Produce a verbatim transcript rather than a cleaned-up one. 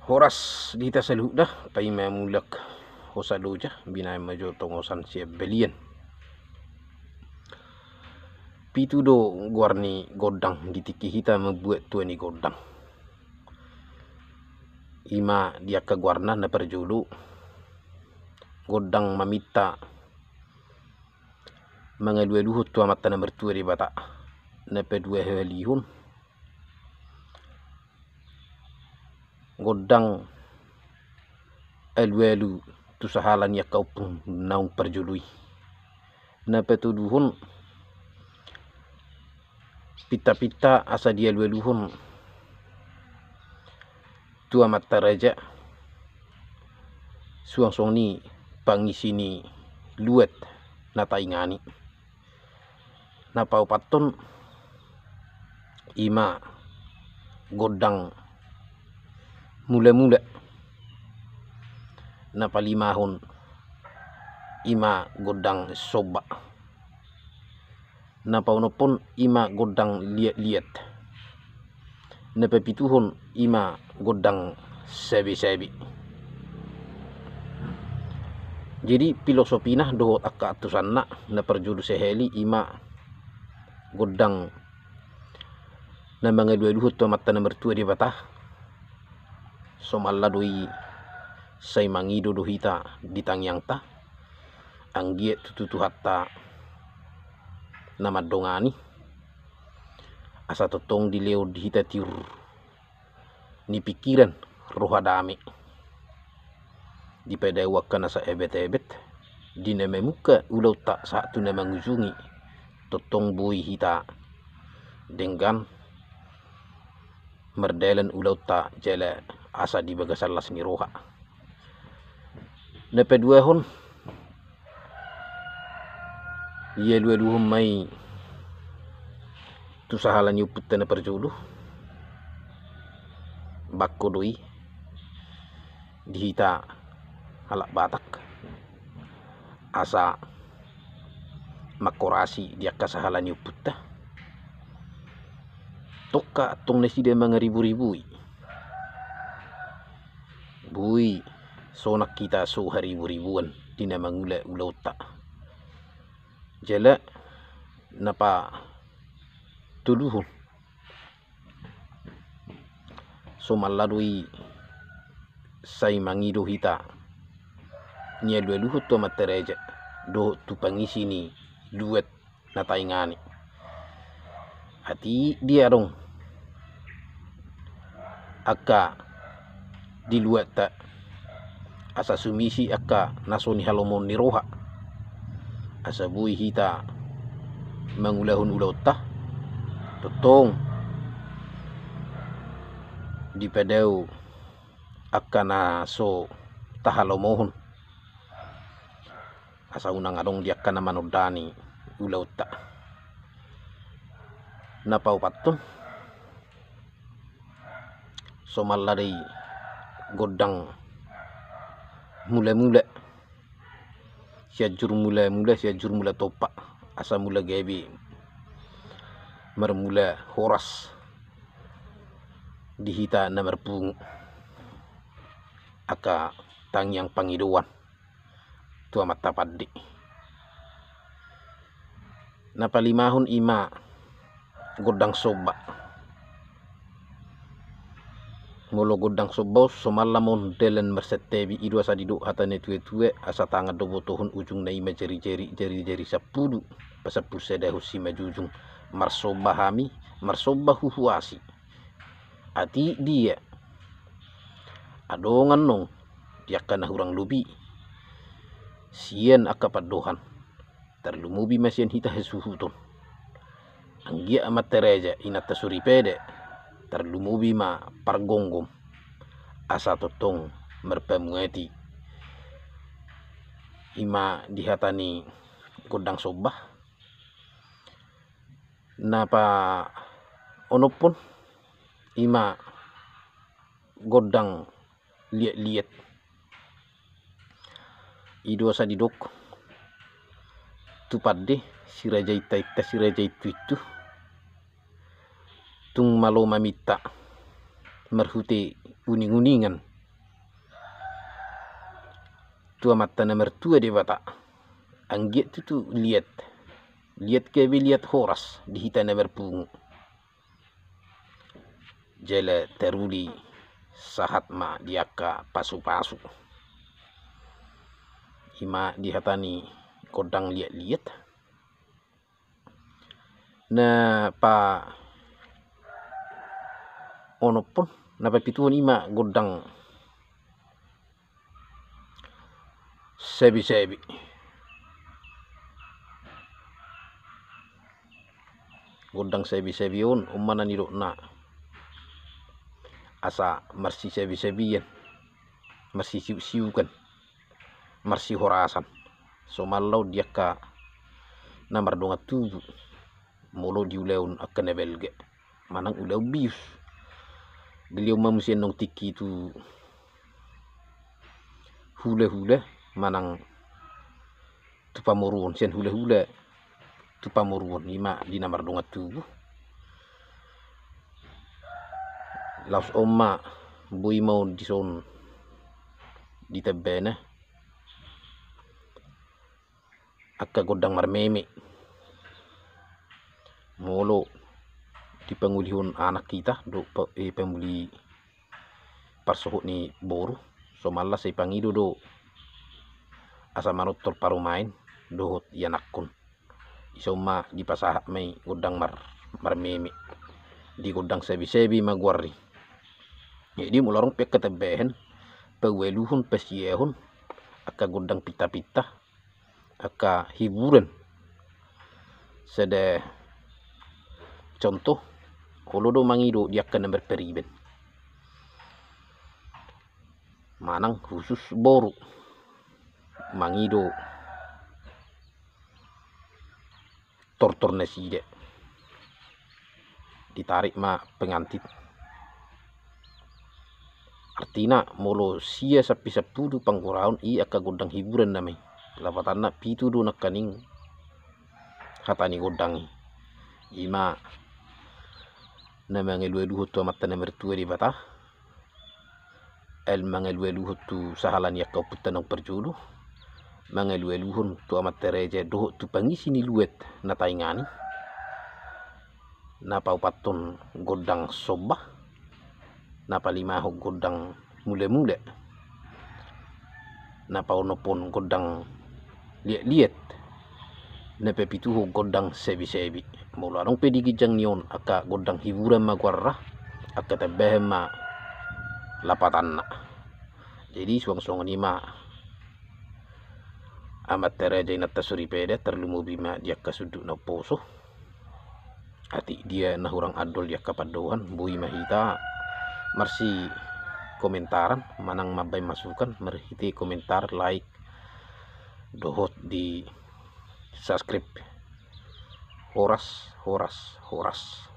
Horas di hita saluhutna, paima mulak hosa loja, binahen ma jo tongosan sian balian. Pitu do goar ni gondang di tingki hita mambuat tua ni gondang. Ima di angka goarna na parjolo, gondang maminta mangalualuhon tu Amanta na martua Debata. Na paduahalihon, gondang alualu tu sahala ni angka ompung naung parjolo i. Na patoluhon, pintapinta asa dialualuhon tu Amanta Raja, suang songon i pangisi ni luat na taingan i. Na paopathon, ima gondang mulamula. Na palimahon, ima gondang somba. Na paonomhon, ima gondang liatliat. Na papituhon, ima gondang sabesabe. Jadi filosofina dohot angka antusanna, na parjolo sahali, ima gondang na mangalualuhon tu Amanta na martua Debata. Somalna do i sai mangido do hita di tangiangta, anggiat tutu Tuhanta na mandongani, asa tongtong dilehon di hita tiur ni pingkiran, roha dame. Dipadao angka nasa ebetebet, di na mamungka ulaonta sahat tu na mangujungi, tongtong boi hita denggan mardalan ulaonta jala asa di bagasan las ni roha. Na paduahon, dialualuhon ma i tu sahala ni ompunta na parjolo. Bangko do i di hita halak Batak, asa mangkorasi di angka sahala ni ompunta. Tongka antong nasida mangariburibu i, boi sonang hita so hariburibuan di na mangula ulaonta. Jala na patoluhon, somalna do i sai mangido hita nialualuhon tu Amanta Raja dohot tu pangisi ni luat na taingan i. Atik dia adong angka di luatta, asa sumisi angka na so nihalomohon ni roha, asa boi hita mangulahon ulaonta, tongtong dipadao angka na so tahalomohon, asa unang adong di angka na manondani ulaonta. Na paopathon, somalna do i gondang mulamula. Sianjur mulamula, Sianjur Mula Tompa, asa mula gabe marmula horas di hita na marpungu angka tangiang pangidoan tu Amanta Pande. Na palimahon ima gondang somba. Molo gondang somba on, somalna ma on dalan marsantabi. I do asa didok hata ni tuatua, asa tangan do botohon, ujungna ima jarijari, jarijari sampulu, pasampulu sada hon simanjujung. Marsomba hami, marsomba huhuasi. Atik dia adong annon di angka na hurang lobi sian angka pandohan, tarlumobi ma sian hita hasuhuton. Anggiat Amanta Raja, Inanta Soripada, tarlumobi ma pargomgom, asa tongtong marpamuati. Ima di hata ni gondang somba. Na paonomhon, ima gondang liatliat. I do asa didok tu pande, si raja intainta, si raja intuintu, tung malo maminta marhite uninguningan tu Amanta na martua Debata. Anggiat tutu liat, liat gabe liat horas di hita na marpungu. Jala taruli sahat ma di angka pasupasu. I ma di hata ni gondang liatliat. Na paonomhon, na papituhon i ma gondang sabisabi. Gondang sabisabi on, on ma na nidokna asa marsisabisabian, marsisiuksiukan, marsihorasan. Somalna on di angka na mardongan tubu, molo di ulaon angka na balga manang ulaon bius. Gelion ma muse annon tingki tu hulahula manang tu pamoruon, sian hulahula tu pamoruon, i ma di na mardongan tubu. Laos on ma, boi ma on dison ditambana angka gondang marmeme. Molo dipangulihon anak hita dohot pa-, eh, pamuli parsohot ni boru, somalna sai pangido do asa manortor parumaen dohot ianakhon. Dison ma dipasahat ma i gondang mar-, marmeme. Di gondang sabisabi ma goar i. Jadi molo adong pe angka tambahan, paualuhon, pasiahon angka gondang pintapinta, angka hiburan. Sada contoh, olo do mangido di angka na marpariban manang khusus boru, mangido tortor nasida. Ditarik ma pengantin. Artina, molo sia sampe sampulu panggoraon, i angka gondang hiburan nama i. Lapatanna pitu do nangkaning hata ni gondang i. I ma na mangalualuhon tu Amanta na martua Debata, ai mangalualuhon tu sahala ni angka ompunta naung parjolo, mangalualuhon tu amanta raja dohot tu pangisi ni luat na taingan i. Na paopathon gondang somba, na palimahon gondang mulamula, na paonomhon gondang liatliat, na papituhon gondang sabisabi. Molo adong pe di ginjang ni on angka gondang hiburan ma goarna, angka tambahan ma lapatanna. Jadi suang songon i ma amanta raja, inanta soripada, tarlumobi ma di angka sundut na umposo. Atik dia na hurang andol di angka pandohan, boi ma hita marsikomentaran manang mambaen masukan marhite komentar, like dohot di subscribe. Horas, horas, horas.